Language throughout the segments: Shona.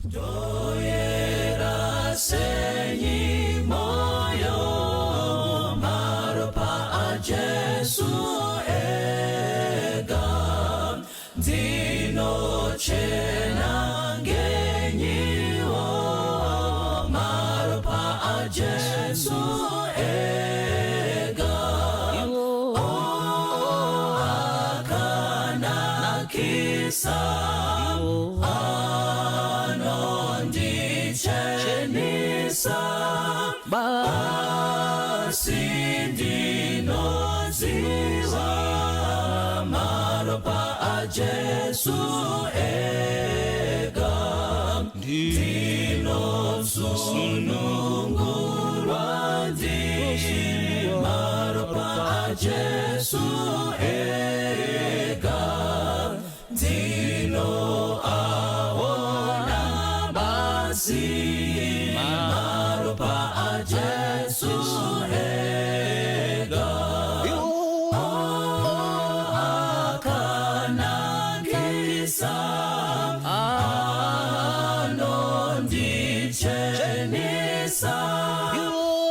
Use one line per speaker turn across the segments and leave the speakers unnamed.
Ndoyera senyi moyo maropa aJesu ega ndinochena ngenyiwo maropa aJesu ega oh, akanakisa anondichenesa asi ndinoziva maropa aJesu ega ndinosunungurwa ndi maropa aJesu ega ndinoaona basi maropa aJesu ega akanakisa anondichenesa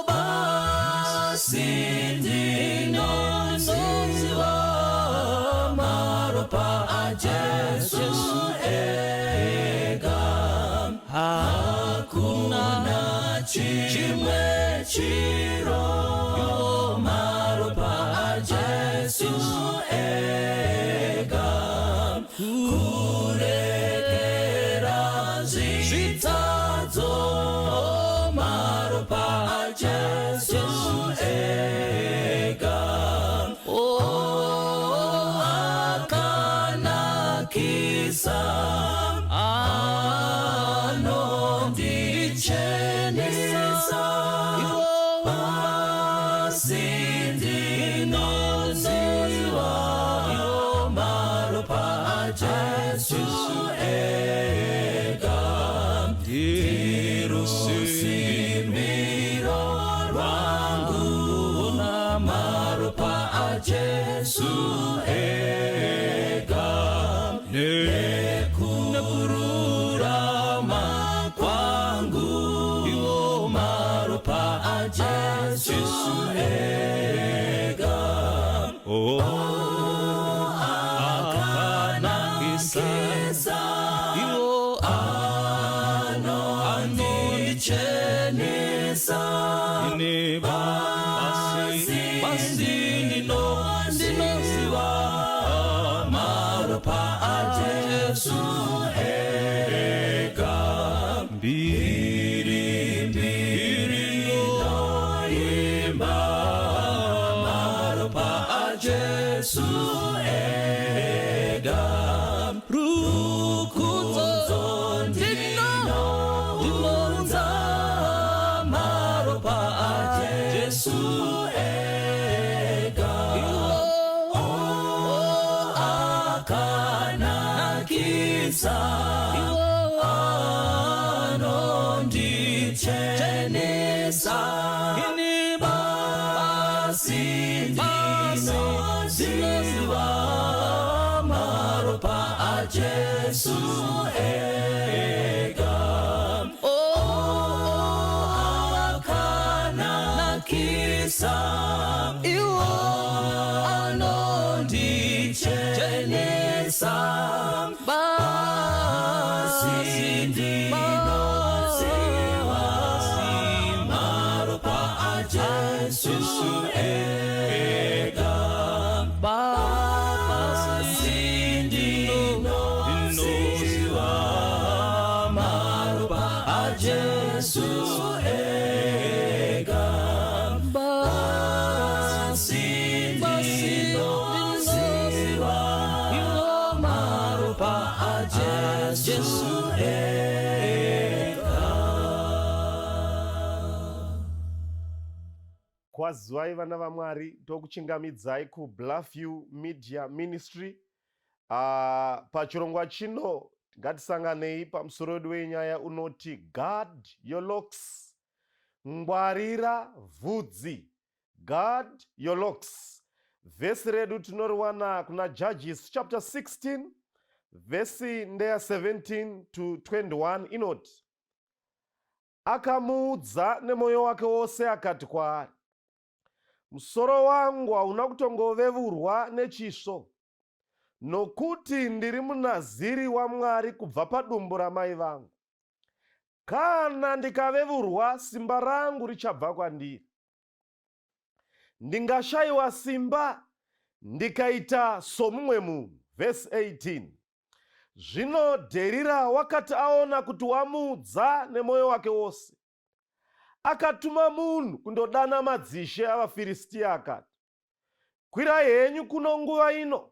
basi ndinoziva maropa aJesu ega hakuna chimwe chiro maropa aJesu ega kurekera zvitadzo maropa aJesu ega oh, akanakisa anondichenesa basi ndinoziva maropa aJesu ega ndirusimiro rwangu maropa aJesu ega nekururama kwangu maropa aJesu ega
Oh,
akanakisa anondichenesa
ini basi
basi ndinoziva maropa aJesu ega
mbiri
mbiri ndoimba maropa aJesu ega rukudzo ndinounza maropa aJesu ega oh, akanakisa anondichenesa basi ndinoziva maropa aJesu ega oh, akanakisa anondichenesa basi ndinoziva maropa aJesu ega basi ndinoziva maropa aJesu ega basi ndinoziva maropa aJesu ega.
Kwazivai vana vaMwari, tokuchingamidzai kuBluffview Media Ministry. Pachirongwa chino ngatisanganei pamusoro wedu wenyaya unoti "Guard your locks", ngwarira vhudzi, guard your locks. Vhesi redu tinoriwana kuna Judges chapter 16. Vhesi ndeya 17 to 21 inoti, Akamuudza nemwoyo wake wose akati kwaari, Musoro wangu hauna kutongovevurwa nechisvo, nokuti ndiri muNaziri waMwari kubva padumbu ramai vangu. Kana ndikavevurwa, simba rangu richabva kwandiri. Ndingashayiwa simba ndikaita somumwe munhu. Vhesi 18. Zvino Dherira wakati aona kuti wamuudza nemwoyo wake wose, akatuma munhu kundodana madzishe avaFiristia akati, Kwirai henyu kuno nguva ino,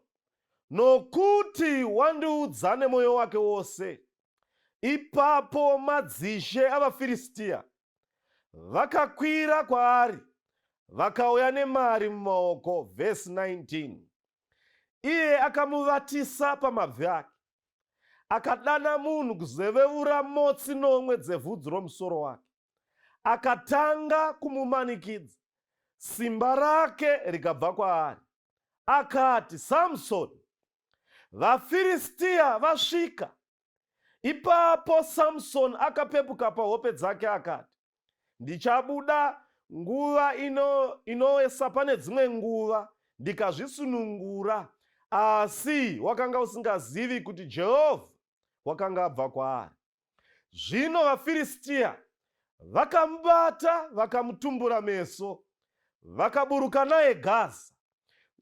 nokuti wandiudza nemwoyo wake wose. Ipapo madzishe avaFiristia vakakwira kwaari vakauya nemari mumaoko. Vhesi 19. Iye akamuvatisa pamabvi ake, akadana munhu kuzeveura motsi nomwe dzevhudzi romusoro wake, akatanga kumumanikidza, simba rake rikabva kwaari. Akati, Samsoni, vaFiristia vasvika. Ipapo Samsoni akapepuka pahope dzake akati, Ndichabuda nguva ino inowesa pane dzimwe nguva ndikazvisunungura. Asi wakanga usingazivi kuti Jehovha wakanga abva kwaari. Zvino vaFiristia vakamubata vakamutumbura meso, vakaburuka naye Gaza,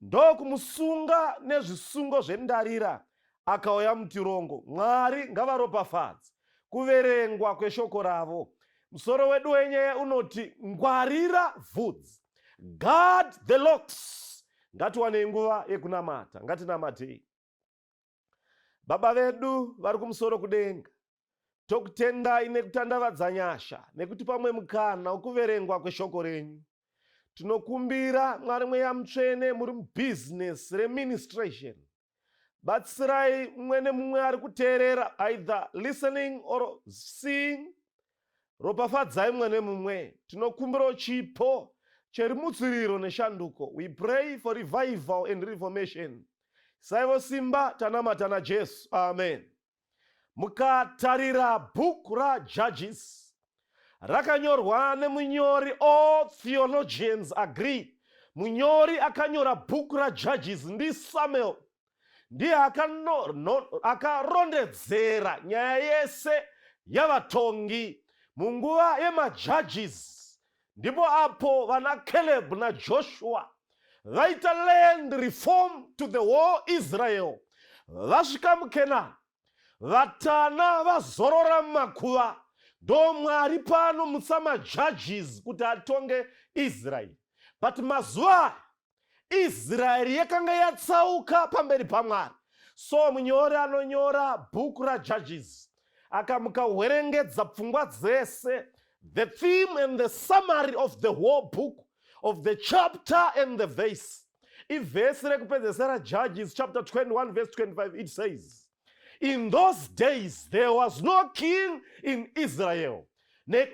ndokumusunga nezvisungo zvendarira, akauya mutirongo. Mwari ngavaropafadze kuverengwa kweshoko ravo. Musoro wedu wenyaya unoti ngwarira vhudzi, guard the locks. Ngatiwanei nguva yekunamata, ngatinamatei. Baba vedu vari kumusoro kudenga, tokutendai nekutandavadza nyasha nekuti pamwe mukana wekuverengwa kweshoko renyu. Tinokumbira Mwari Mweya Mutsvene muri mubhizinesi reministration, batsirai mumwe nemumwe ari kuteerera, either listening or seeing. Ropafadzai mumwe nemumwe. Tinokumbirawo chipo cherimutsiriro neshanduko. We pray for revival and reformation. Saivo simba tanamata naJesu. Amen. Mukatarira bhuku raJudges rakanyorwa nemunyori, all theologians agree, munyori akanyora bhuku raJudges ndiSamuel. Ndiye akarondedzera nyaya yese yavatongi munguva yemajudges. Ndipo apo vana Caleb naJoshua vaita land reform to the whole Israel. Vasvika muKenani, vatana vazorora mumakuva, ndo Mwari paanomutsa majudges kuti atonge Israel. But mazuva aya Israeri yakanga yatsauka pamberi paMwari. So munyori anonyora bhuku raJudges akamuka hwerengedza pfungwa dzese, the theme and the summary of the whole book of the chapter and the verse. Ivhesi rekupedzesera, Judges chapter 21 verse 25, it says, In those days there was no king in Israel.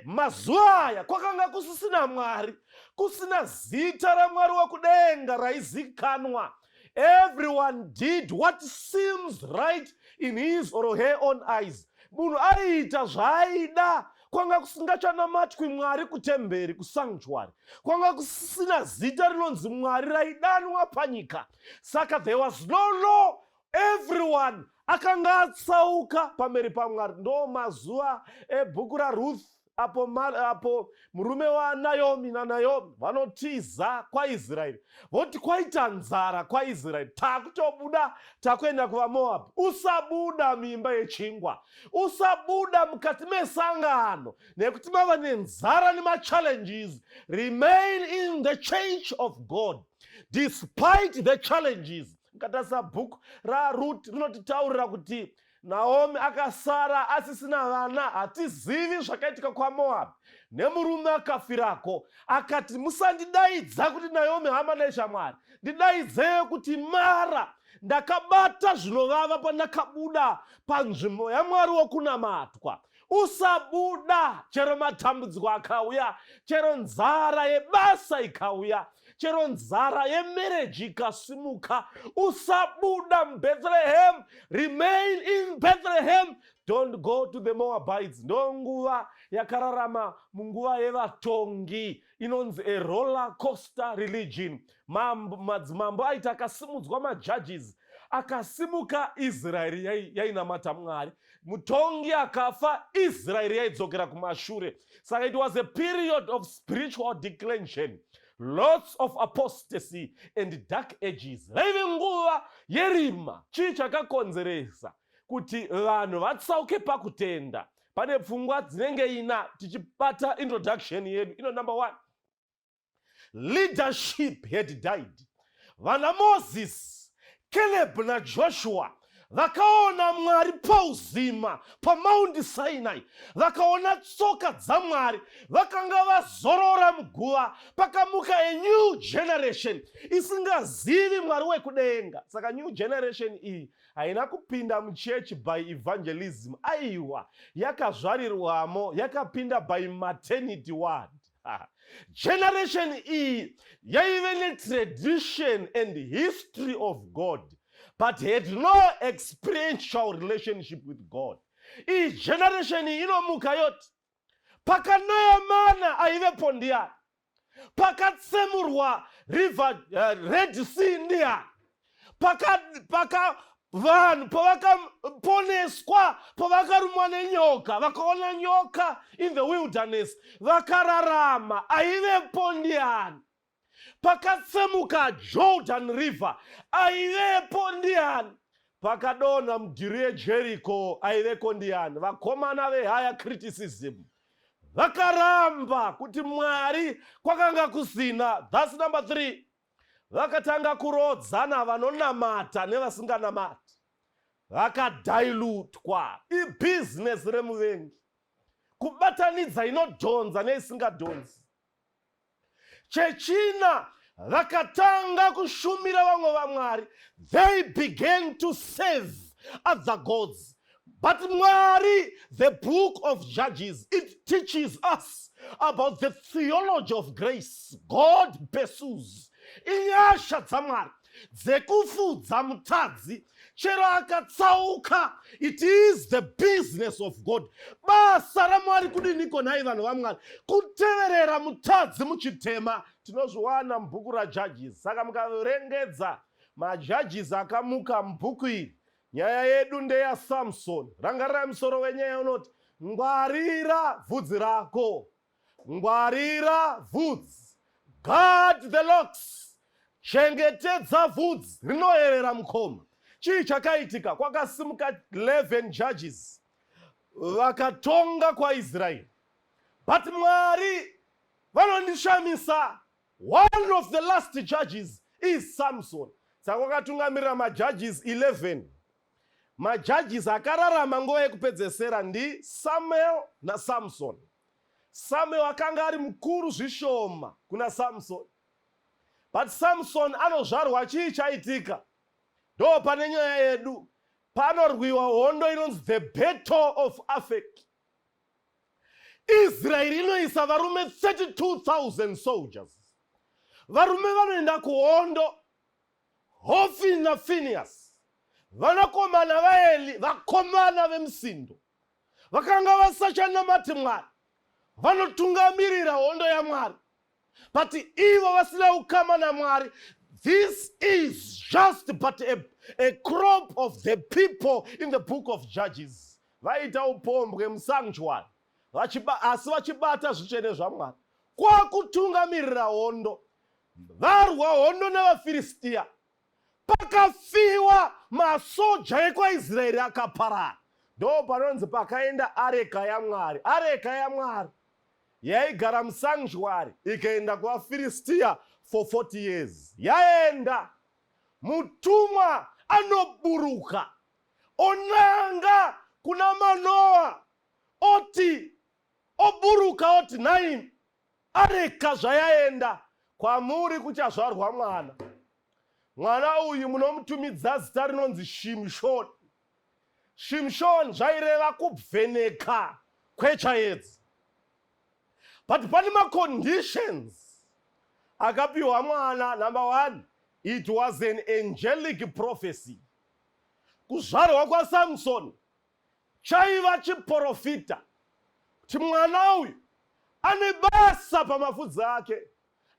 Mazuva aya kwakanga kusisina Mwari, kusina zita raMwari wekudenga raizikanwa. Everyone did what seems right in his or her own eyes. Munhu aiita zvaaida. Kwanga kusingachanamatwi Mwari kutemberi, kusanctuary. Kwanga kusisina zita rinonzi Mwari raidanwa panyika. Saka there was no law. Everyone akanga atsauka pamberi paMwari. Ndo mazuva ebhuku raRuth, apo murume waNaomi naNaomi vanotiza kwaIsraeri, voti kwaita nzara kwaIsraeri, takutobuda takuenda kuvaMoabhi. Usabuda muimba yechingwa, usabuda mukati mesangano nekuti mava nenzara nemachallenges. Remain in the church of God despite the challenges. Mukatarisa bhuku raRut rinotitaurira kuti Naomi akasara asisina vana. Hatizivi zvakaitika kwaMoabhi nemurume akafirako. Akati, musandidaidza kuti Naomi, hama neshamwari, ndidaidzei kuti Mara. Ndakabata zvinovava pandakabuda panzvimbo yaMwari wokunamatwa. Usabuda chero matambudziko akauya, chero nzara yebasa ikauya, Chero nzara yemereji ikasimuka, usabuda muBethlehem. Remain in Bethlehem, don't go to the Moabites. Ndonguva yakararama munguva yevatongi inonzi a roller coaster religion. Madzimambo aiti akasimudzwa, majudges akasimuka, Israeri yainamata Mwari. Mutongi akafa, Israeri yaidzokera kumashure. Saka it was a period of spiritual declension, lots of apostasy and dark ages. Raive nguva yerima. Chii chakakonzeresa kuti vanhu vatsauke pakutenda? Pane pfungwa dzinenge ina tichibata introduction yedu ino. Number one, leadership had died. Vana Moses, Caleb naJoshua vakaona Mwari pauzima paMount Sinai, vakaona tsoka dzaMwari, vakanga vazorora muguva. Pakamuka a new generation isingazivi Mwari wekudenga. Saka new generation iyi haina kupinda muchechi by evangelism, aiwa, yakazvarirwamo, yakapinda by maternity ward. Generation iyi yaive netradition and history of God but had no experiential relationship with God. Iyi generation iyi inomuka yoti, "Pakanaya mana aivepo ndiani? Pakatsemurwa river Red Sea ndiani? Paka vanhu pavakaponeswa, pavakarumwa nenyoka, vakaona nyoka in the wilderness, vakararama, aivepo ndiani? Pakatsemuka Jordan River, aivepo ndiani? Pakadonha mudhiri yeJericho, aiveko ndiani?" Vakomana vehigher criticism vakaramba kuti Mwari kwakanga kusina. That's number three. Vakatanga kurodzana vanonamata nevasinganamati, vakadilutwa. Ibhizinesi remuvengi kubatanidza inodhonza neisingadhonzi. Chechina, vakatanga kushumira vamwe vamwari. They began to serve other gods. But Mwari, the book of Judges, it teaches us about the theology of grace. God pursues. Inyasha dzaMwari dzekufudza mutadzi chero akatsauka. It is the business of God. Basa raMwari kudiniko nhai, vanhu vaMwari? Kuteverera mutadzi muchitema. Tinozviwana mubhuku raJudges. Saka mukaverengedza majudges akamuka mubhuku iri, nyaya yedu ndeyaSamson. Rangarirai, musoro wenyaya unoti "Ngwarira Vhudzi Rako". Ngwarira vhudzi, guard the locks, chengetedza vhudzi rinoyerera. Mukoma, chii chakaitika? Kwakasimuka 11 judges vakatonga kwaIsraeri, but Mwari vanondishamisa. One of the last judges is Samson. Saka kwakatungamirira majudges 11. Majudges akararama nguva yekupedzesera ndiSamuel naSamson. Samuel akanga ari mukuru zvishoma kuna Samson, but Samson anozvarwa. Chii chaitika? Ndo pane nyaya yedu. Panorwiwa hondo inonzi the Battle of Afek. Israeri inoisa varume 32,000 soldiers. Varume vanoenda kuhondo, Hofni naFinehasi, vanakomana vaEli, vakomana vemusindo vakanga vasachanamati Mwari, vanotungamirira hondo yaMwari, but ivo vasina ukama naMwari. This is just but a crop of the people in the book of Judges. Vaita upombwe musanctuary, asi vachibata zvitsvene zvaMwari, kwakutungamirira hondo. Varwa hondo nevaFiristiya, pakafiwa masoja ekwaIsraeri akaparara. Ndo panonzi pakaenda areka yaMwari. Areka yaMwari yaigara musanctuary ikaenda kuvaFiristiya for 40 years. Yaenda, mutumwa anoburuka onanga kuna Manoa, oti oburuka oti, "Nai, areka zvayaenda, kwamuri kuchazvarwa mwana. Mwana uyu munomutumidza zita rinonzi Shimshoni." Shimshoni zvaireva kubveneka kwechaedza. But pane maconditions. Akapiwa mwana, number one, it was an angelic prophecy. Kuzvarwa kwaSamson chaiva chiporofita kuti mwana uyu ane basa pamafudzi ake.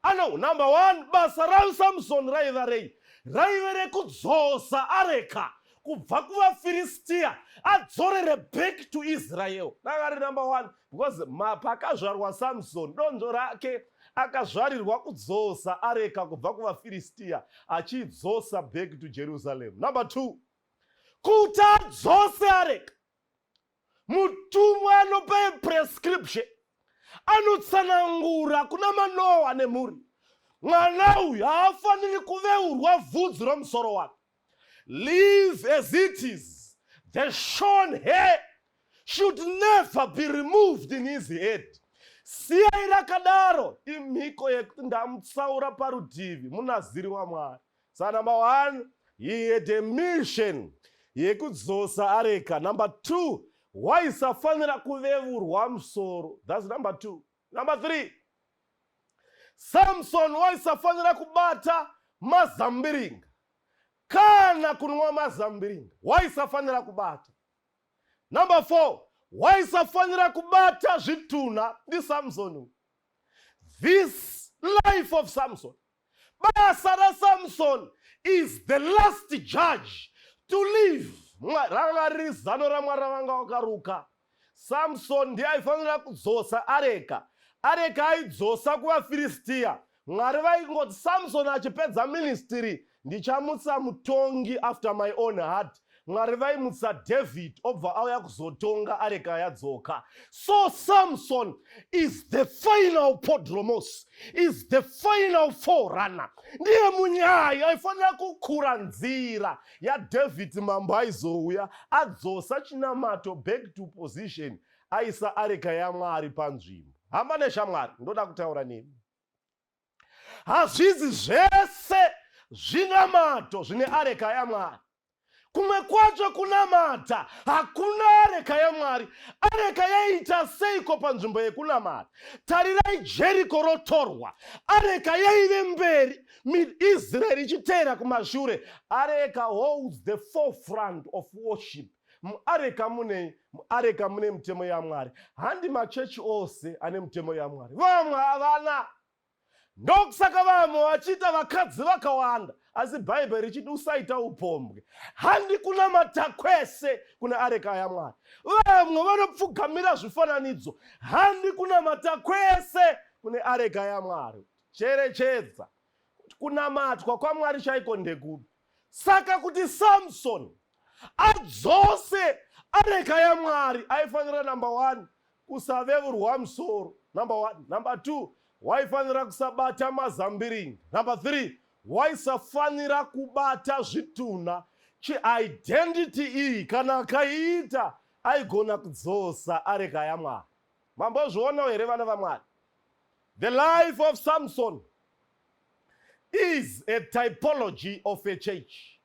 Ano, number one, basa raSamson raiva rei? Raive rekudzosa areka kubva kuvaFiristiya adzorere back to Israel. Ranga riri number one because pakazvarwa Samson, donzvo rake akazvarirwa kudzosa areka kubva kuvaFiristiya achiidzosa back to Jerusalem. Number two, kuti adzose areka, mutumwa anopa prescription, anotsanangura kuna Manoa nemhuri, mwana uyu haafaniri kuveurwa vhudzi romusoro wake. Leave as it is. The shorn hair should never be removed in his head. Siyai rakadaro, imhiko yekuti ndamutsaura parutivi, munaziri waMwari. Sa number one, he had a mission yekudzosa areka. Number two, waisafanira kuvevurwa musoro. That's number two. Number three, Samson waisafanira kubata mazambiringa kana kunwa mazambiringa, waisafanira kubata. Number four, waisafanira kubata zvitunha. NdiSamson. This life of Samson, basa raSamson, is the last judge to live. Ranga riri zano raMwari ravanga wakaruka. Samson ndiye aifanira kudzosa areka. Areka aidzosa kuvaFiristiya. Mwari vaingoti Samson achipedza ministry, ndichamutsa mutongi after my own heart. Mwari vaimutsa David, obva auya kuzotonga areka yadzoka. So Samson is the final prodromos, is the final forerunner. Ndiye munyai aifanira kukura nzira yaDavid, mambo aizouya adzosa chinamato back to position, aisa areka yaMwari panzvimbo. Hama neshamwari, ndoda kutaura nemi, hazvizi zvese zvinamato zvine areka yaMwari. Kumwe kwacho kunamata hakuna areka yaMwari. Areka yaiita seiko panzvimbo yekunamata? Tarirai, Jeriko rotorwa, areka yaive mberi, Israeri ichiteera kumashure. Areka holds the forefront of worship. Muareka mune, muareka mune mitemo yaMwari. Handi machechi ose ane mitemo yaMwari, vamwe havana. Ndokusaka vamwe vachiita vakadzi vakawanda, asi Bhaibheri richiti usaita upombwe. Handi kunamata kwese kune areka yaMwari. Vamwe vanopfugamira zvifananidzo. Handi kunamata kwese kune areka yaMwari. Cherechedza kuti kunamatwa kwaMwari chaiko ndekupi. Saka kuti Samson adzose areka yaMwari, aifanira, number one, kusavevurwa musoro, number one. Number two, waifanira kusabata mazambiringa. Number three, waisafanira kubata zvitunha. Chiidentity iyi kana akaiita, aigona kudzosa areka yaMwari. Mambozvionawo here, vana vaMwari? The life of Samson is a typology of a church.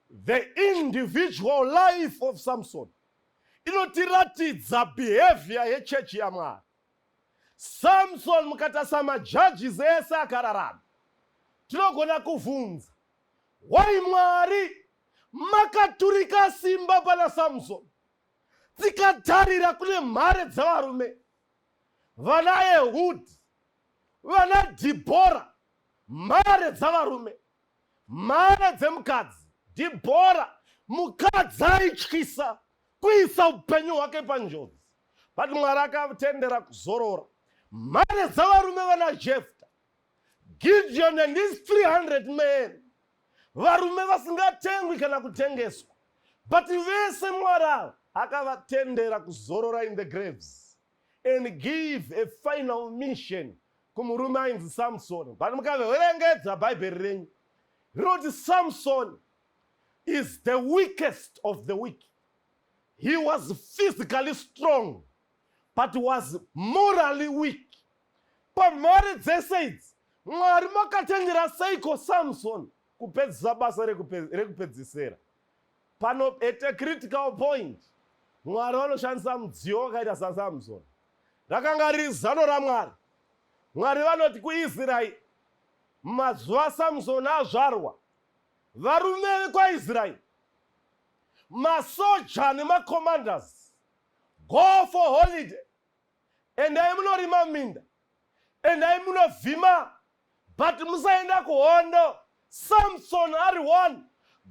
The individual life of Samson inotiratidza behavior yechechi yaMwari. Samson, mukatarisa majudges ese akararama, tinogona kuvhunza, wai Mwari makaturika simba pana Samson? Tikatarira kune mhare dzavarume, vana Ehudhi, vana Dhibhora, mhare dzavarume, mhare dzemukadzi Dhibhora, mukadzi aityisa kuisa upenyu hwake panjodzi, but Mwari akatendera kuzorora. Mhare dzavarume, vana Jefta, Gideon and his 300 men, varume vasingatengwi kana kutengeswa, but vese Mwari ava akavatendera kuzorora in the graves and give a final mission kumurume ainzi Samson. But mukaverengedza Bhaibheri renyu, rinoti Samson is the weakest of the weak. He was physically strong but was morally weak. Pamhare dzese idzi, Mwari makatendera seiko Samson kupedzisa basa rekupedzisera? Pano at a critical point, Mwari vanoshandisa mudziyo wakaita saSamson. Rakanga riri zano raMwari. Mwari vanoti kuIsraeri, Mazuva Samsoni azvarwa, varume vekwaIsraeri, masoja nemacommanders, go for holiday, endai munorima minda, endai munovhima, but musaenda kuhondo. Samson ari one.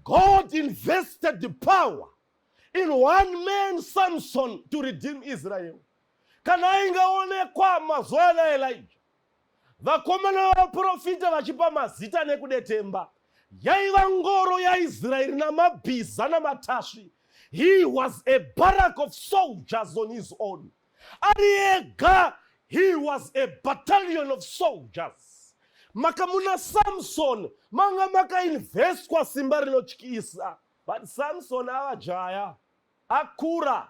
God invested the power in one man, Samson, to redeem Israel. Kana aingaonekwa mazuva ana Elijah, vakomana vaprofita vachipa mazita nekudetemba, yaiva ngoro yaIsraeri namabhiza namatasvi. He was a barrack of soldiers on his own. Ari ega, he was a battalion of soldiers. Makamuna Samson manga makainvestwa simba rinotyisa. But Samson ava jaya, akura,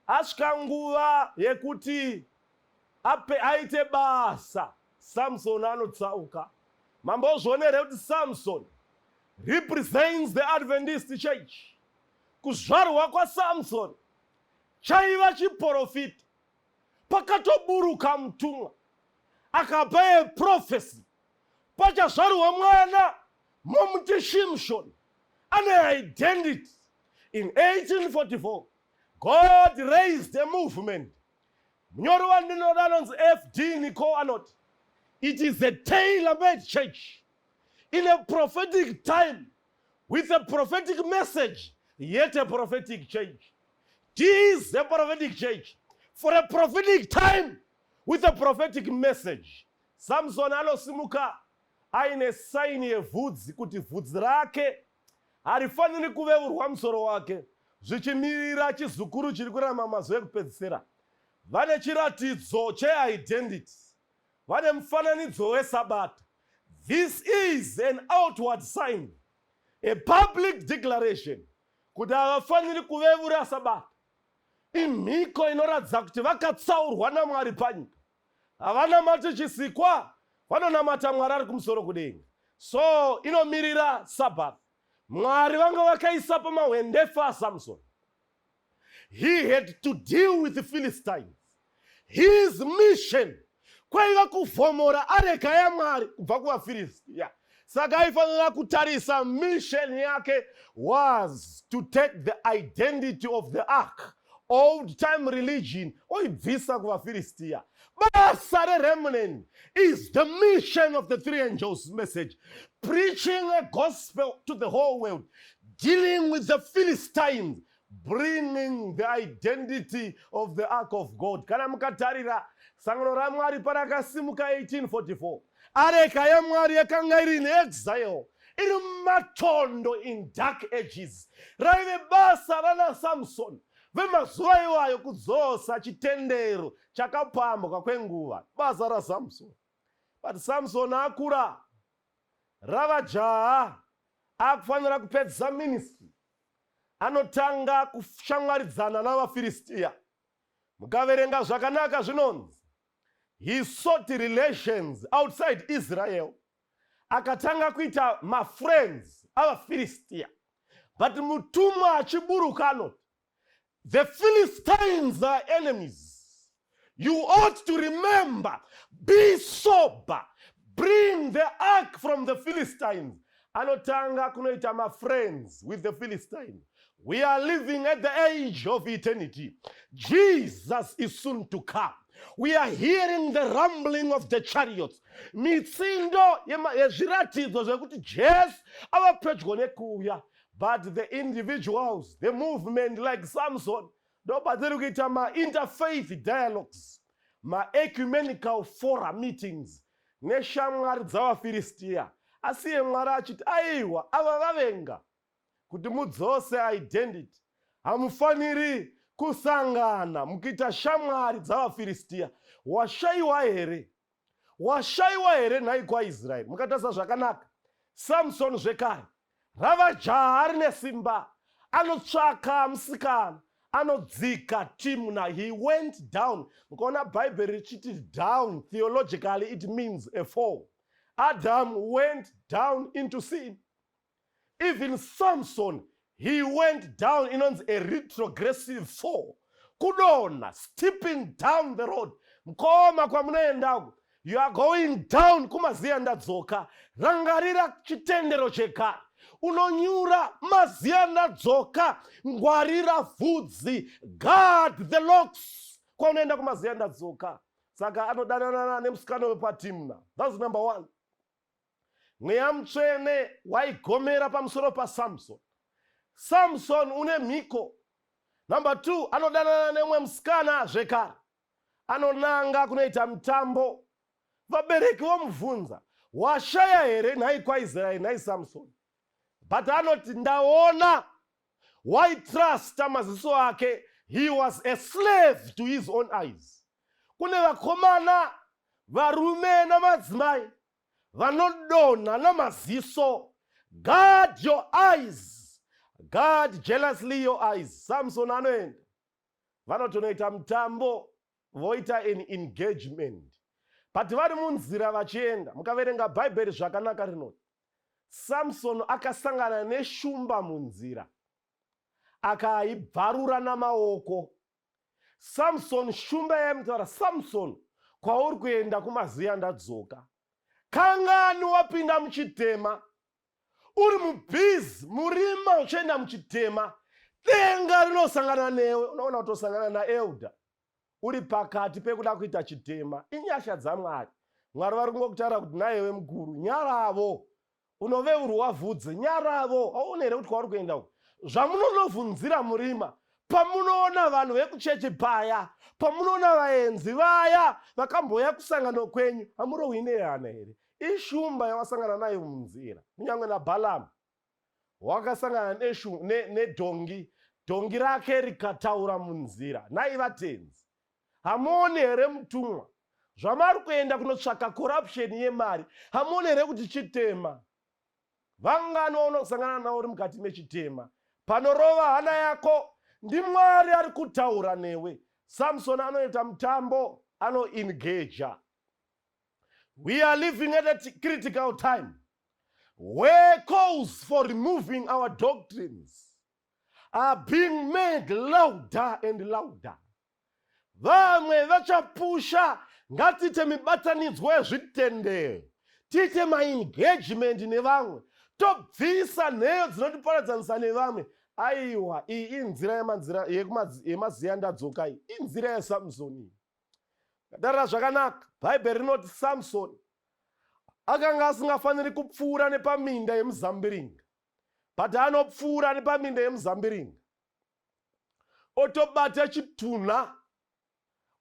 asvika nguva yekuti ape aite basa, Samson anotsauka. Mambozviona here kuti Samson represents the Adventist Church? Kuzvarwa kwaSamson chaiva chiprofita. Pakatoburuka mutumwa akapa eprophecy, pachazvarwa mwana momuti Shimshon, ane identity. In 1844 God raised a movement. Munyori wandinoda anonzi F.D. Nicol anoti it is a tailor-made church in a prophetic time with a prophetic message, yet a prophetic church. It is a prophetic church for a prophetic time with a prophetic message. Samson anosimuka aine sign yevhudzi, kuti vhudzi rake harifaniri kuveurwa musoro wake, zvichimirira chizukuru chiri kurarama mazuva ekupedzisira. Vane chiratidzo cheidentity, vane mufananidzo wesabata. This is an outward sign, a public declaration kuti havafaniri kuvevura sabata. Imhiko inoratidza kuti vakatsaurwa naMwari panyika, havanamati chisikwa, vanonamata Mwari ari kumusoro kudenga. So inomirira Sabbath. Mwari vanga vakaisa pamahwendefa aSamson. He had to deal with the Philistines. His mission kwaiva kuvhomora areka yaMwari kubva kuvaFiristiya. Saka aifanira kutarisa, mission yake was to take the identity of the ark, old time religion, oibvisa kuvaFiristiya. Basa reremnant is the mission of the three angels message, preaching a gospel to the whole world, dealing with the Philistines, bringing the identity of the ark of God. Kana mukatarira sangano raMwari parakasimuka 1844, areka yaMwari yakanga iri in exile, iri mumatondo, in dark ages. Raive basa rana Samson vemazuva iwayo kudzosa chitendero chakapambwa kwenguva, basa raSamson. But Samson akura, rava jaha, akufanira kupedzisa ministry, anotanga kushamwaridzana navaFiristiya. Mukaverenga zvakanaka zvinonzi he sought relations outside Israel, akatanga kuita mafriends avaFiristiya. But mutumwa achiburuka anoti the Philistines are enemies. You ought to remember, be sober, bring the ark from the Philistines. Anotanga kunoita mafriends with the Philistines. We are living at the age of eternity. Jesus is soon to come. We are hearing the rumbling of the chariots, mitsindo yezviratidzo zvekuti Jesu ava pedyo nekuuya. But the individuals, the movement like Samson, ndopatiri kuita mainterfaith dialogues, maecumenical forum meetings neshamwari dzavaFiristiya. Asiye Mwari achiti aiwa, ava vavenga kuti mudzose identity, hamufaniri kusangana mukuita shamwari dzavaFiristiya. Washayiwa here? Washayiwa here nhai kwaIsraeri? Mukatarisa zvakanaka, Samson zvekare rava jaha rine simba, anotsvaka musikana, anodzika Timna. He went down. Mukaona Bhaibheri richiti down, theologically it means a fall. Adam went down into sin. Even Samson, he went down, inonzi a retrogressive fall, kudonha, stepping down the road. Mukoma, kwamunoendako. You are going down kumaziya ndadzoka. Rangarira chitendero chekare. Unonyura maziya ndadzoka. Ngwarira vhudzi. Guard the locks. Kwaunoenda kumaziya ndadzoka. Saka anodanana nemusikana wepaTimna. That's number one. Mweya Mutsvene waigomera pamusoro paSamson. Samson une mhiko. Number two, anodanana nemumwe musikana zvekare. Anonanga kunoita mutambo. Vabereki vomubvunza, washaya here nhai kwaIsraeri nhai Samson? But anoti ndaona. Waitrusta maziso ake. He was a slave to his own eyes. Kune vakomana, varume namadzimai vanodonha namaziso. Guard your eyes. Guard jealously your eyes. Samson anoenda. Vanotonoita mutambo, voita an engagement. But vari munzira vachienda, mukaverenga Bhaibheri zvakanaka rinoti, Samson akasangana neshumba munzira, akaibvarura namaoko. Samson, shumba yaimutaura, Samson, kwauri kuenda kumaziya ndadzoka. Kangani wapinda muchitema, uri mubhizi, murima uchienda muchitema, denga rinosangana newe. Unoona kutosangana naelder uri pakati pekuda kuita chitema. Inyasha dzaMwari. Mwari vari kungokutaura kuti naiwe mukuru, nyaravo. Unoveurwa vhudzi, nyaravo. Hauoni here kuti kwauri kuenda uku? Zvamunonovhunzira murima, pamunoona vanhu vekuchechi paya, pamunoona vaenzi vaya vakambouya kusangano kwenyu, hamurohwi nehana here? Ishumba yawasangana nayo munzira. Kunyange naBhalamu wakasangana nedhongi, dhongi rake rikataura munzira. Nhai vatenzi, hamuoni here mutumwa? Zvamari kuenda kunotsvaka corruption yemari, hamuoni here kuti chitema? Vangani vaunosangana navo uri mukati mechitema? Panorova hana yako, ndiMwari ari kutaura newe. Samson anoita mutambo, anoengager. We are living at a critical time where calls for removing our doctrines are being made louder and louder. Vamwe vachapusha, ngatiite mibatanidzwa yezvitendero, tiite maengagement nevamwe, tobvisa nheyo dzinotiparadzanisa nevamwe. Aiwa, iyi inzira yemaziya ndadzoka, iyi inzira yaSamson iyi. Katarira zvakanaka, Bhaibheri rinoti Samson akanga asingafaniri kupfuura nepaminda yemuzambiringa, but anopfuura nepaminda yemuzambiringa, otobata chitunha,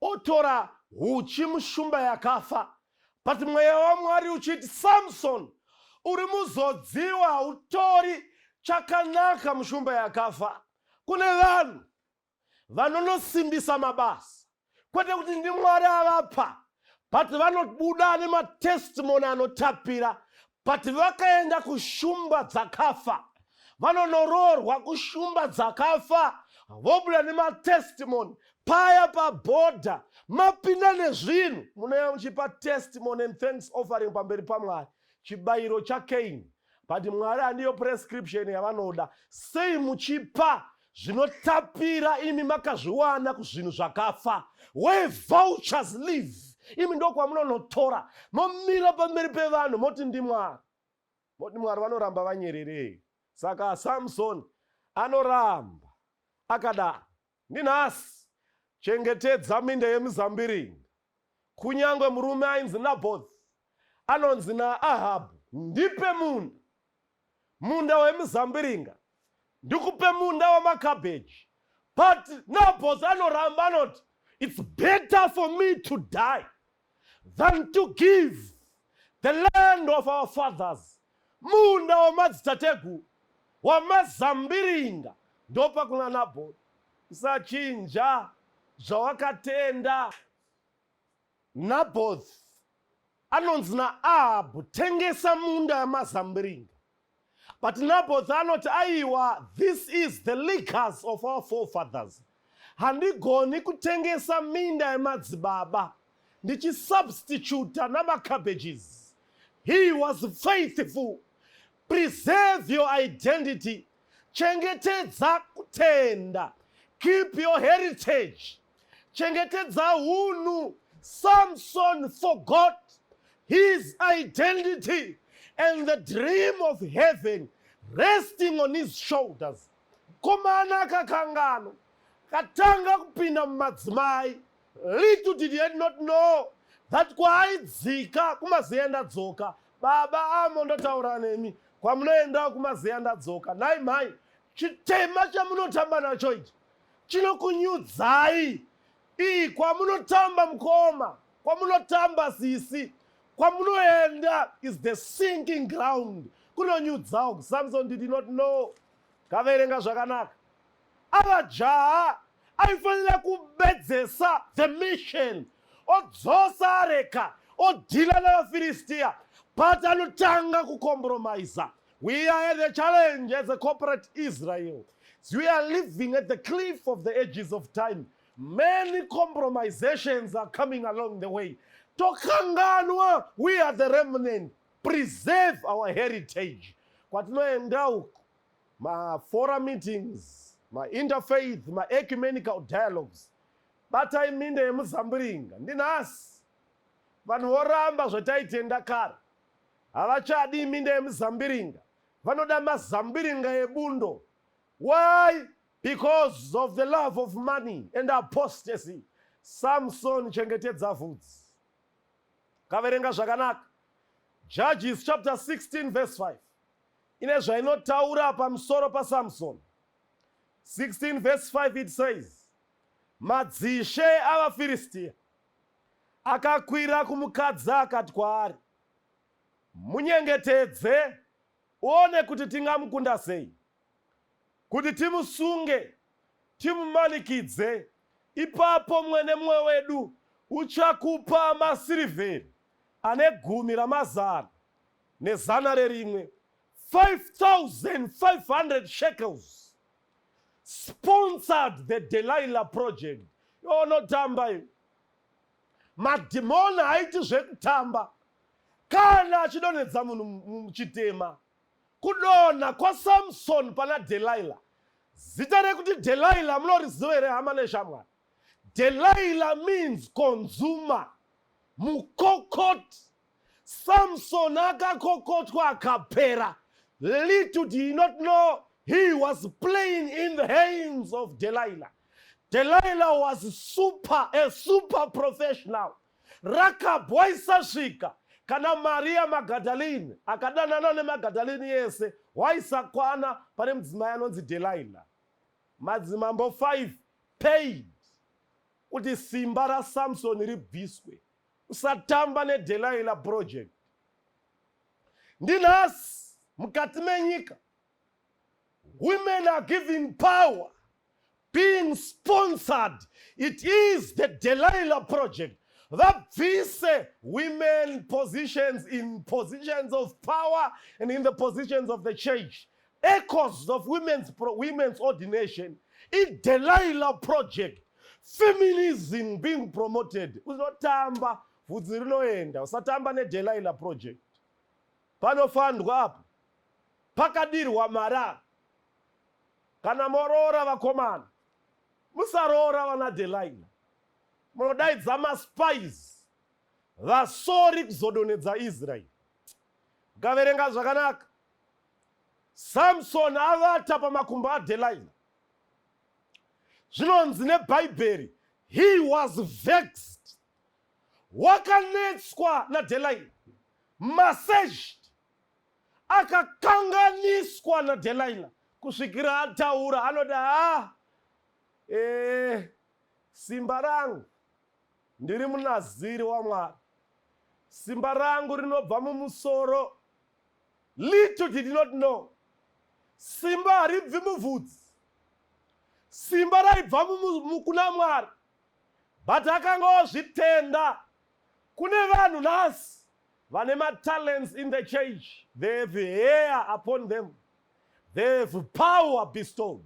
otora huchi mushumba yakafa. But mweya waMwari uchiti, Samson, uri muzodziwa, hautori chakanaka mushumba yakafa. Kune vanhu vanonosimbisa mabasa, kwete kuti ndiMwari avapa, but vanobuda nematestimony anotapira, but vakaenda kushumba dzakafa, vanonoroorwa kushumba dzakafa, vobuda nematestimony. Paya pabhodha mapinda nezvinhu, munouya muchipa testimony and thanks offering pamberi paMwari, chibayiro chaKaini. But Mwari handiyo prescription yavanoda. Sei muchipa zvinotapira imi makazviwana kuzvinhu zvakafa, where vultures live? Imi ndokwamunonotora, momira pamberi pevanhu, moti ndiMwari, moti Mwari vanoramba vanyererei. Saka Samson anoramba akadaro. Ndinhasi, chengetedza minda yemizambiringa. Kunyange murume ainzi Naboth anonzi naAhabhu, ndipe munda wemizambiringa, ndikupe munda wamakabheji. But Naboth anoramba, anoti, "It's better for me to die than to give the land of our fathers." Munda wamadzitateguru wamazambiringa ndopa kuna Naboth. Usachinja zvawakatenda. Naboth anonzi naAhabhu, tengesa munda yamazambiringa, but Naboth anoti, aiwa, this is the legacy of our forefathers. Handigoni kutengesa minda yemadzibaba ndichisubstituta namacabbages. He was faithful. Preserve your identity. Chengetedza kutenda. Keep your heritage. Chengetedza hunhu. Samson. Samson forgot his identity and the dream of heaven resting on his shoulders. Komana akakangano katanga kupinda mumadzimai. Little did he not know that kwaaidzika kumaziya ndadzoka. Baba amo, ndotaura nemi, kwamunoendawo kumaziya ndadzoka. Nhai mhai, chitema chamunotamba nacho ichi chinokunyudzai. Ii, kwamunotamba mukoma, kwamunotamba sisi, kwamunoenda is the sinking ground, kunonyudzawo. Samson did not know. Kaverenga zvakanaka, ava jaha aifanira kubedzesa the mission, odzosa areka, odhila navaFiristiya, but anotanga kucompromisa. We are at the challenge as a corporate Israel. We are living at the cliff of the edges of time. Many compromisations are coming along the way. Tokanganwa we are the remnant. Preserve our heritage. Kwatinoenda uku, mafora meetings, mainterfaith, maecumenical dialogues, batai minda yemuzambiringa. Ndinhasi vanhu voramba zvataitenda kare. Havachadi minda yemuzambiringa, vanoda mazambiringa ebundo. Why? Because of the love of money and apostasy. Samson, chengetedza vhudzi. Kaverenga zvakanaka, Judges chapter 16 verse 5 ine zvainotaura pamusoro paSamson. 16 verse 5, it says, "Madzishe avaFiristiya akakwira kumukadzi, akati kwaari, 'Munyengetedze uone kuti tingamukunda sei, kuti timusunge, timumanikidze. Ipapo mumwe nemumwe wedu uchakupa masirivheri ane gumi ramazana nezana rerimwe.'" 5500 shekels sponsored the Delilah Project. Iwe unotamba iwe, madhimoni haiti zvekutamba kana achidonhedza munhu muchitema. Kudonha kwaSamson pana Delilah. Zita rekuti Delilah munoriziva here, hama neshamwari? Delilah means consumer, mukokoti. Samson akakokotwa akapera. Little did he not know he was playing in the hands of Delilah. Delilah was a super professional. Rakabhu waisasvika kana Maria Magadalini akadanana neMagadalini yese, waisakwana pane mudzimai anonzi Delilah. Madzimambo 5 paid kuti simba raSamsoni ribviswe. Usatamba neDelilah Project. Ndinhasi mukati menyika women are giving power, being sponsored. It is the Delilah Project. Vabvise women positions, in positions of power and in the positions of the church. Echoes of women's ordination, iDelilah Project. Feminism being promoted. Unotamba, vhudzi rinoenda. Usatamba neDelilah Project. Panofandwa apo, pakadirwa mari. Kana moroora vakomana, musaroora vana Delilah. Munodaidza maspies, vasori, kuzodonhedza Israeri. Ukaverenga zvakanaka, Samson avata pamakumbo aDelilah, zvinonzi neBhaibheri, he was vexed, wakanetswa naDelilah, massaged, akakanganiswa naDelilah kusvikira ataura. Anoda, "Ha, simba rangu, ndiri munaziri waMwari, simba rangu rinobva mumusoro." Little did not know, simba haribvi muvhudzi, simba raibva kuna Mwari, but akanga ozvitenda. Kune vanhu nhasi vane matalents in the church. They have hair upon them, they have power bestowed.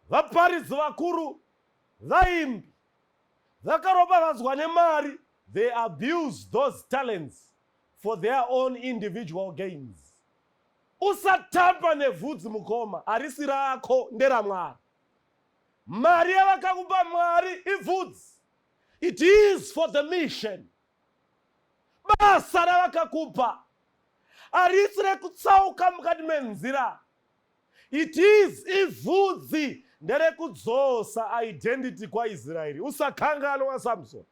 Vaparidzi vakuru, vaimbi vakaropafadzwa nemari. They abuse those talents for their own individual gains. Usatamba nevhudzi, mukoma. Harisi rako, nderamwari. Mari yavakakupa Mwari ivhudzi. It is for the mission. Basa ravakakupa harisi rekutsauka mukati menzira. It is ivhudzi nderekudzosa identity kwaIsraeri. Usakanganwa Samson.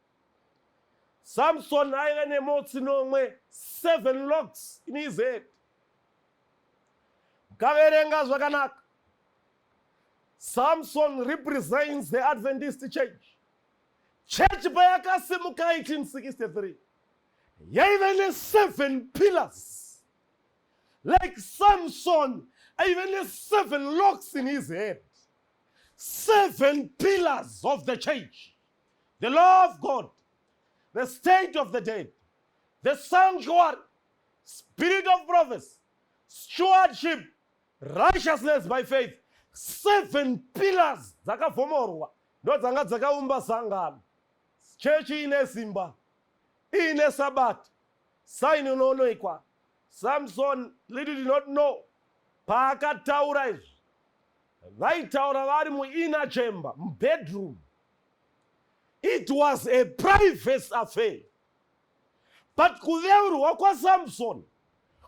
Samson aive nemotsi nomwe, seven locks in his head. Mukaverenga zvakanaka, Samson represents the Adventist Church. Church payakasimuka 1863 yaive ne-seven pillars. Like Samson aive ne-seven locks in his head. Seven pillars of the church. The law of God, the state of the dead, the sanctuary, spirit of prophecy, stewardship, righteousness by faith. Seven pillars dzakavhomorwa ndo dzanga dzakaumba sangano. Chechi ine simba, iine sabata, saini inoonekwa. Samson little did not know paakataura izvi, vaitaura vari muinner chamber, mubedroom. It was a private affair. But kuveurwa kwaSamson,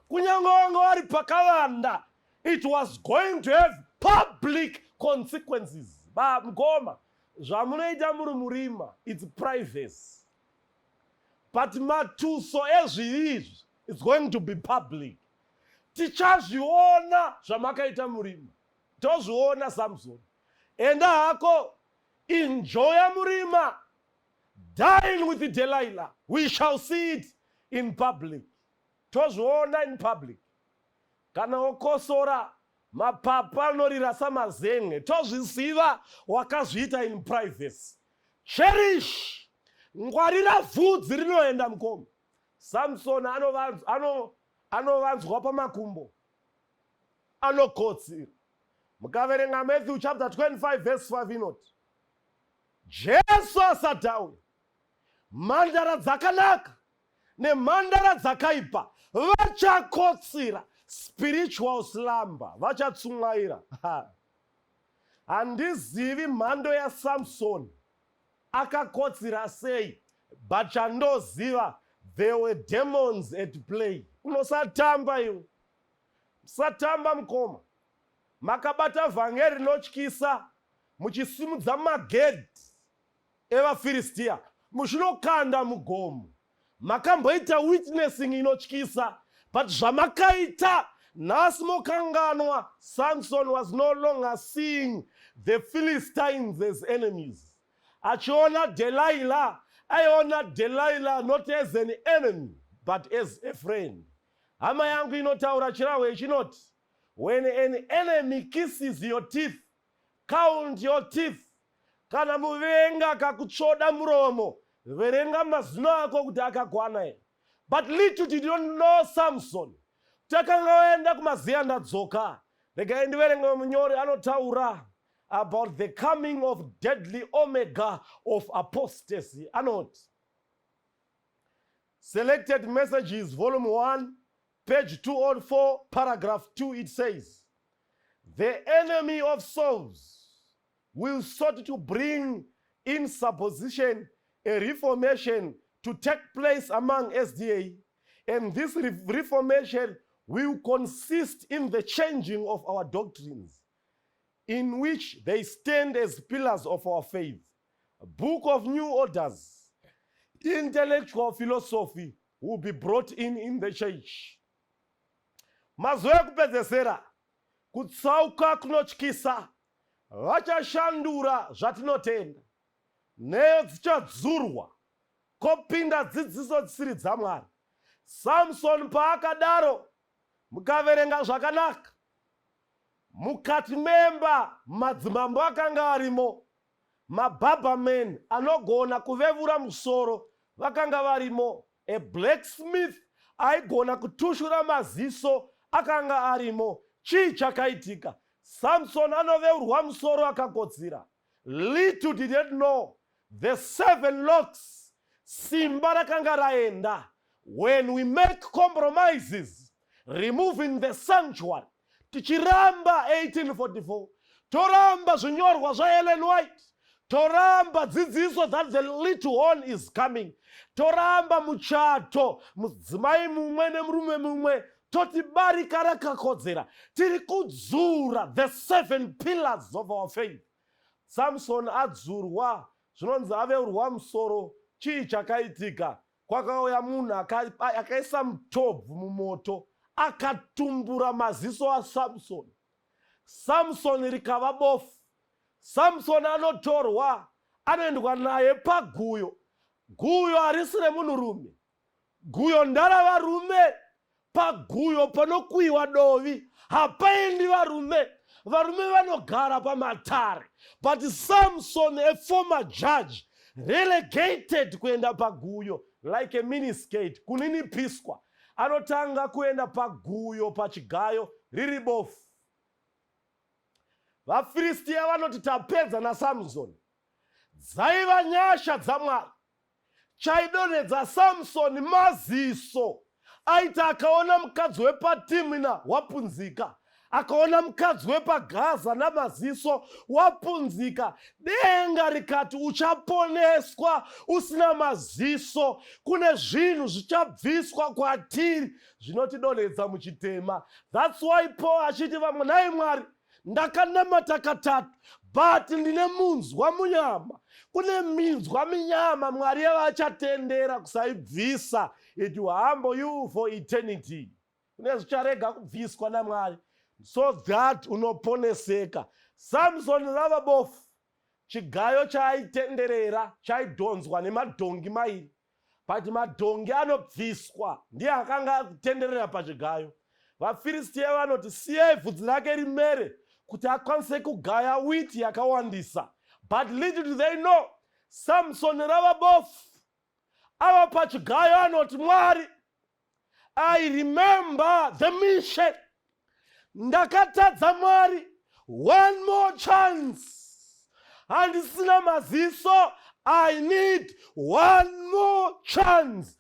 kunyange vanga vari pakavanda, it was going to have public consequences. Ba mukoma, zvamunoita muri murima, it's privacy. But matuso ezvivi izvi, it's going to be public. Tichazviona zvamakaita murima. Tozviona Samson. Enda hako, enjoya murima. Dine with Delilah. We shall see it in public. Tozviona in public. Kana wokosora mapapu anorira samazenge, tozviziva wakazviita in privacy. Cherish, ngwarira vhudzi rinoenda mukoma. Samson anovanzwa pamakumbo, anokotsira. Mukaverenga Matthew chapter 25 verse 5 inoti Jesu asati auya, mhandara dzakanaka nemhandara dzakaipa vachakotsira. Spiritual slumber, vachatsumwaira. Handizivi mhando yaSamson akakotsira sei, but chandoziva, there were demons at play. Unosatamba iwe, musatamba mukoma. Makabata vhangeri rinotyisa, muchisimudza magedhi evaFiristiya muchinokanda mugomo. Makamboita witnessing inotyisa, but zvamakaita nhasi mokanganwa. Samson was no longer seeing the Philistines as enemies. Achiona Delilah, aiona Delilah not as an enemy but as a friend. Hama yangu inotaura chirahwe chinoti, "When an enemy kisses your teeth, count your teeth." Kana muvenga akakutsvoda muromo, verenga mazino ako kuti akakwana here. But little did you know Samson, takanga waenda kumaziya ndadzoka. Regai ndiverenge munyori anotaura about the coming of deadly omega of apostasy. Anoti, Selected Messages, volume 1, page 204, paragraph 2, it says, "The enemy of souls will sought to bring in supposition a reformation to take place among SDA, and this reformation will consist in the changing of our doctrines, in which they stand as pillars of our faith. Book of new orders, intellectual philosophy will be brought in the church." Mazuva ekupedzesera, kutsauka kunotyisa, vachashandura zvatinotenda, nheyo dzichadzurwa, kopinda dzidziso dzisiri dzaMwari. Samson paakadaro, mukaverenga zvakanaka, mukati memba madzimambo akanga arimo, mabarbermen anogona kuvevura musoro vakanga varimo, a blacksmith aigona kutushura maziso akanga arimo. Chii chakaitika? Samson anoveurwa musoro akakotsira. Little did he know the seven locks, simba rakanga raenda. When we make compromises, removing the sanctuary, tichiramba 1844, toramba zvinyorwa zvaEllen White. Toramba dzidziso that the little horn is coming. Toramba muchato, mudzimai mumwe nemurume mumwe, toti barika rakakodzera. Tiri kudzura the seven pillars of our faith. Samson adzurwa, zvinonzi aveurwa musoro. Chii chakaitika? Kwakauya munhu akaisa mutobvu mumoto, akatumbura maziso aSamson. Samson rikava bofu. Samson anotorwa, anoendwa naye paguyo. Guyo harisi remunhurume, guyo ndaravarume. Paguyo panokuyiwa dovi hapaendi varume, varume vanogara pamatare. But Samson, a former judge, relegated kuenda paguyo like a miniskirt, kuninipiswa. Anotanga kuenda paguyo pachigayo riri bofu. VaFiristiya vanoti tapedza naSamson. Dzaiva nyasha dzaMwari. Chaidonhedza Samsoni maziso. Aiti akaona mukadzi wepaTimna wapunzika, akaona mukadzi wepaGaza namaziso wapunzika. Denga rikati uchaponeswa usina maziso. Kune zvinhu zvichabviswa kwatiri zvinotidonhedza muchitema. That's why Paul achiti vamwe, nhai Mwari, ndakanamata katatu, but ndine munzwa munyama. Kune minzwa minyama Mwari yavachatendera kusaibvisa. It will humble you for eternity. Kune zvicharega kubviswa naMwari so that unoponeseka. Samson rava bofu. Chigayo chaaitenderera chaidhonzwa nemadhongi mairi, but madhongi anobviswa, ndiye akanga akutenderera pachigayo. VaFiristiya vanoti siyai bvudzi rake rimere kuti akwanise kugaya witi yakawandisa. But little do they know, Samson rava bofu, ava pachigayo, anoti, Mwari, I remember the mission. Ndakatadza Mwari, one more chance. Handisina maziso, I need one more chance.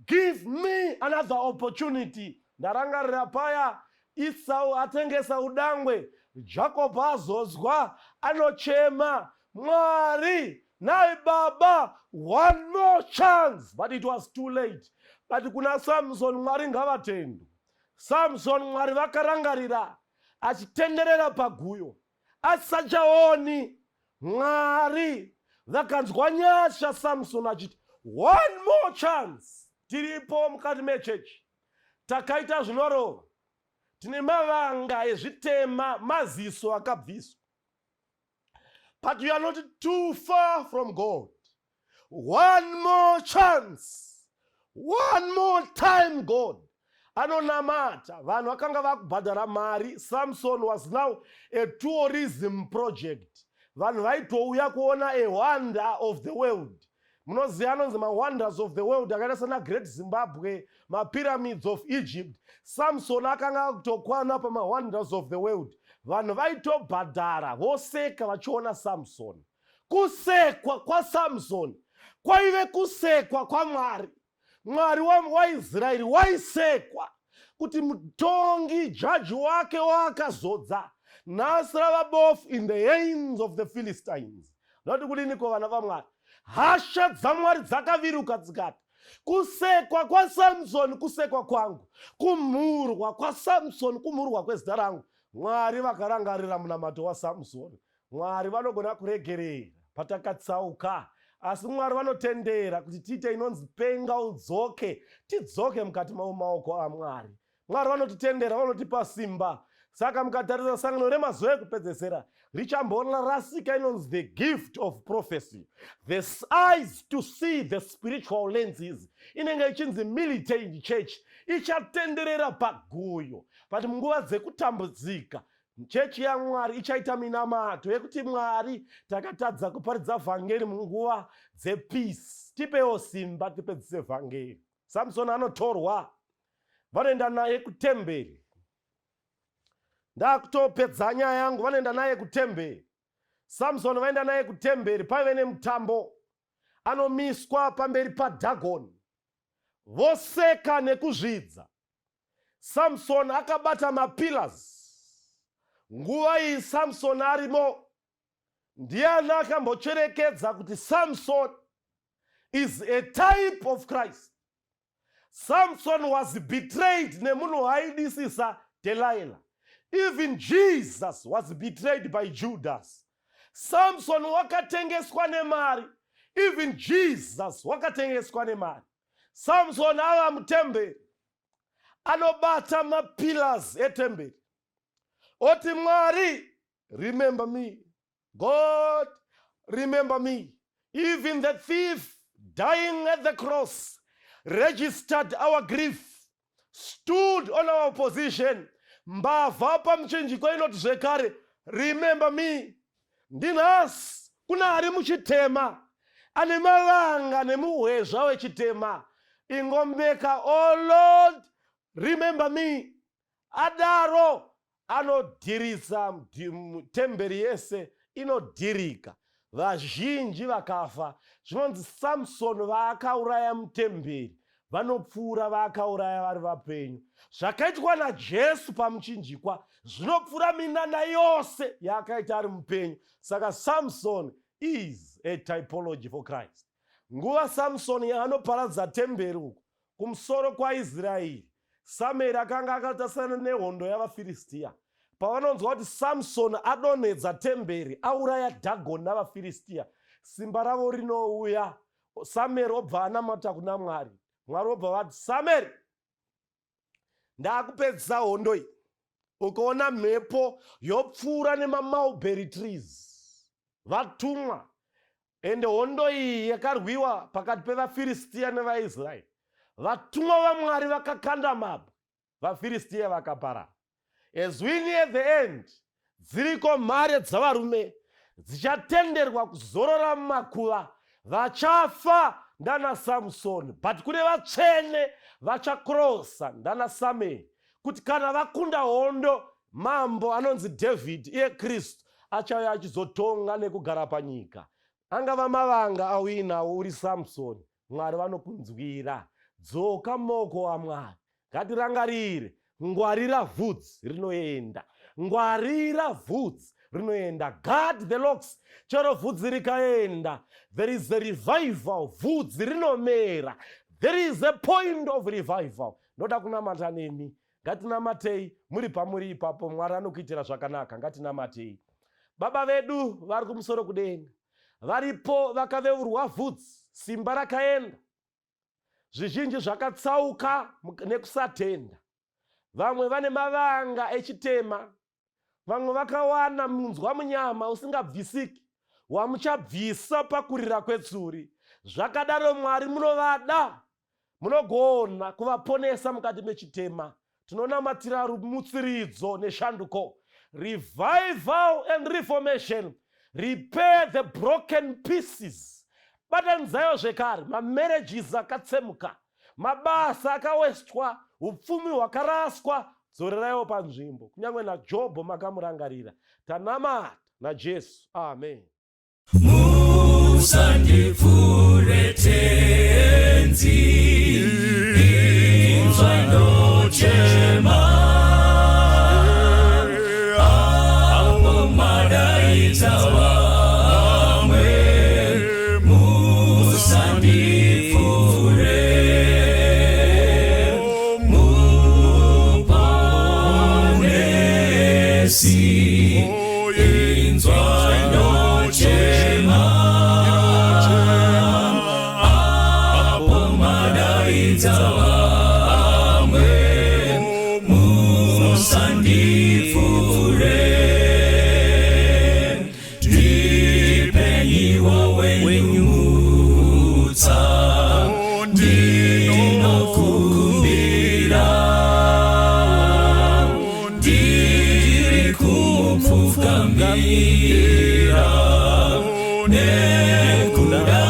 Give me another opportunity. Ndarangarira paya Esau atengesa udangwe, Jacob azozwa, anochema, Mwari, nai baba, one more chance. But it was too late. But kuna Samson, Mwari ngavatendwe. Samson, Mwari vakarangarira achitenderera paguyo asachaoni. Mwari vakanzwa nyasha Samson achiti one more chance. Tiripo mukati mechechi, takaita zvinorova, tine mavanga ezvitema, maziso akabviswa, but you are not too far from God. One more chance, one more time. God anonamata, vanhu vakanga vakubhadhara mari. Samson was now a tourism project. Vanhu vaitouya kuona a wonder of the world. Munoziva anonzi mawonders of the world akaita sana Great Zimbabwe, mapyramids of Egypt. Samson akanga akutokwana pamawonders of the world. Vanhu vaitobhadhara, voseka vachiona Samson. Kusekwa kwaSamson kwaive kusekwa kwaMwari. Mwari waIsraeri waisekwa kuti mutongi, jaji wake waakazodza, nhasi rava bofu in the hands of the Philistines. Noti kudiniko, vana vaMwari? Hasha dzaMwari dzakaviruka dzikati, kusekwa kwaSamsoni kusekwa kwangu, kumhurwa kwaSamsoni kumhurwa kwezita rangu. Mwari vakarangarira munamato waSamsoni. Mwari vanogona kuregerera patakatsauka, asi Mwari vanotendera kuti tiite inonzi penga udzoke, tidzoke mukati maoko aMwari. Mwari vanotitendera, vanotipa simba. Saka mukatarisa sangano remazuva ekupedzesera richamborasika inonzi the gift of prophecy, the eyes to see, the spiritual lenses, inenge ichinzi militant church, ichatenderera paguyo. But munguva dzekutambudzika, chechi yaMwari ichaita minamato yekuti, Mwari, takatadza kuparidza vhangeri munguva dzepeace, tipewo simba tipedzise vhangeri. Samsoni anotorwa, vanoenda naye kutemberi. Ndakutopedza nyaya yangu. Vanoenda naye kutemberi. Samsoni vaenda naye kutemberi, paive nemutambo. Anomiswa pamberi paDhagoni, voseka nekuzvidza. Samsoni akabata mapillars. Nguva iyi Samsoni arimo. Ndiani akambocherekedza kuti Samson is a type of Christ? Samson was betrayed nemunhu waaidisisa, Delilah. Even Jesus was betrayed by Judas. Samson wakatengeswa nemari. Even Jesus wakatengeswa nemari. Samson ava mutemberi, anobata mapillars etemberi, oti, "Mwari, remember me. God, remember me." Even the thief dying at the cross registered our grief, stood on our position. Mbavha pamuchinjiko inoti zvekare, "Remember me." Ndinhasi kuna ari muchitema, ane mavanga nemuhwezva wechitema, ingomeka, "Oh Lord, remember me." Adaro anodhirisa temberi yese, inodhirika, vazhinji vakafa. Zvinonzi Samson vaakauraya mutemberi vanopfuura vaakauraya vari vapenyu. Zvakaitwa naJesu pamuchinjikwa zvinopfuura minana yose yaakaita ari mupenyu. Saka Samson is a typology for Christ. Nguva Samson yaanoparadza temberi uku kumusoro kwaIsraeri, Samueri akanga akatarisana nehondo yavaFiristiya. Pavanonzwa kuti Samson adonhedza temberi, auraya Dhagoni navaFiristiya, simba ravo rinouya. Samueri obva anamata kuna Mwari. Mwari obva vati, "Samueri, ndaakupedzisa hondo iyi. Ukaona mhepo yopfuura nemamulberry trees, vatumwa." Ende hondo iyi yakarwiwa pakati pevaFiristiya nevaIsraeri. Vatumwa vaMwari vakakanda mabwe, vaFiristiya vakaparara. As we near the end, dziriko mhare dzavarume dzichatenderwa kuzorora mumakuva. Vachafa ndana Samsoni, but kune vatsvene vachakrosa ndana Samueri, kuti kana vakunda hondo, mambo anonzi David, iye Kristu, achauya achizotonga nekugara panyika. Angava mavanga auinawo, uri Samsoni, Mwari vanokunzwira. Dzoka mumaoko aMwari. Ngatirangarire, ngwarira vhudzi rinoenda, ngwarira vhudzi rinoenda. Guard the locks. Chero vhudzi rikaenda, there is a revival. Vhudzi rinomera. There is a point of revival. Ndoda kunamata nemi. Ngatinamatei muri pamuri ipapo. Mwari anokuitira zvakanaka. Ngatinamatei. Baba vedu vari kumusoro kudenga, varipo vakaveurwa vhudzi, simba rakaenda, zvizhinji zvakatsauka nekusatenda. Vamwe vane mavanga echitema, vamwe vakawana munzwa munyama usingabvisiki, wamuchabvisa pakurira kwetsuri. Zvakadaro, Mwari, munovada, munogona kuvaponesa mukati mechitema. Tinonamatira rumutsiridzo neshanduko, revival and reformation. Repair the broken pieces. Batanidzaiwo zvekare mamarriages akatsemuka, mabasa akawestwa, upfumi hwakaraswa, dzoreraiwo panzvimbo. Kunyange naJobho makamurangarira. Tanamata naJesu, amen.
Musandipfuure, Tenzi, inzwai ndochema apo madaidza vamwe. Musandipfuure, Muponesi, inzwai ndochema apo madaidza vamwe. Musandipfuure, ndipenyiwo wenyu mutsa, ndinokumbira. Ndiri kumupfukamira nekudawira.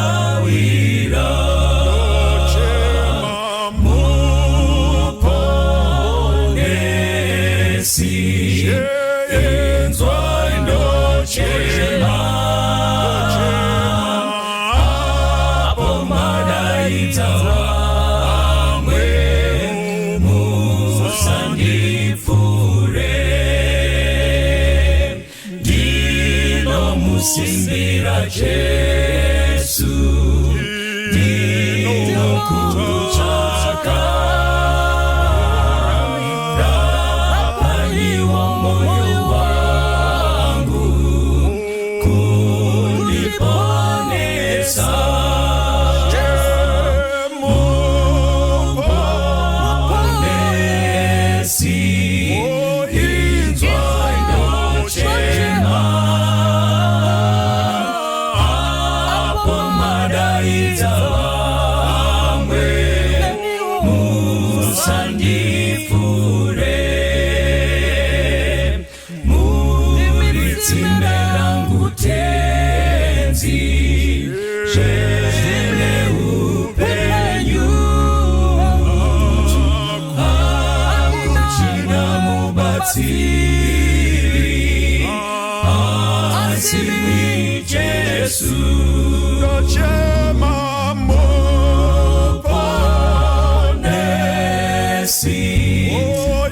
Muponesi, inzwai ndochema apo madaidza vamwe. Musandipfuure, ndinomusimbisa. Jesu, ndinokutsvaka. Rapaiwo moyo wangu kundiponesa. Muponesi, inzwai ndochema. Apo madaidza vamwe, musandipfuure. Muri tsime rangu Tenzi, zvene upenyu. Hakuchina mubatsiri asi Jesu.
Ndochema.
Muponesi,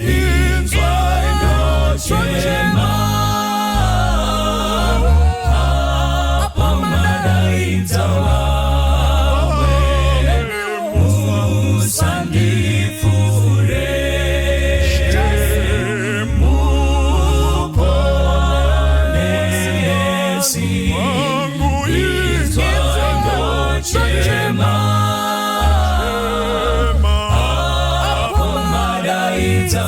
inzwai ndochema. Apo madaidza vamwe, musandipfuure. Muponesi, inzwai ndochema. Apo madaidza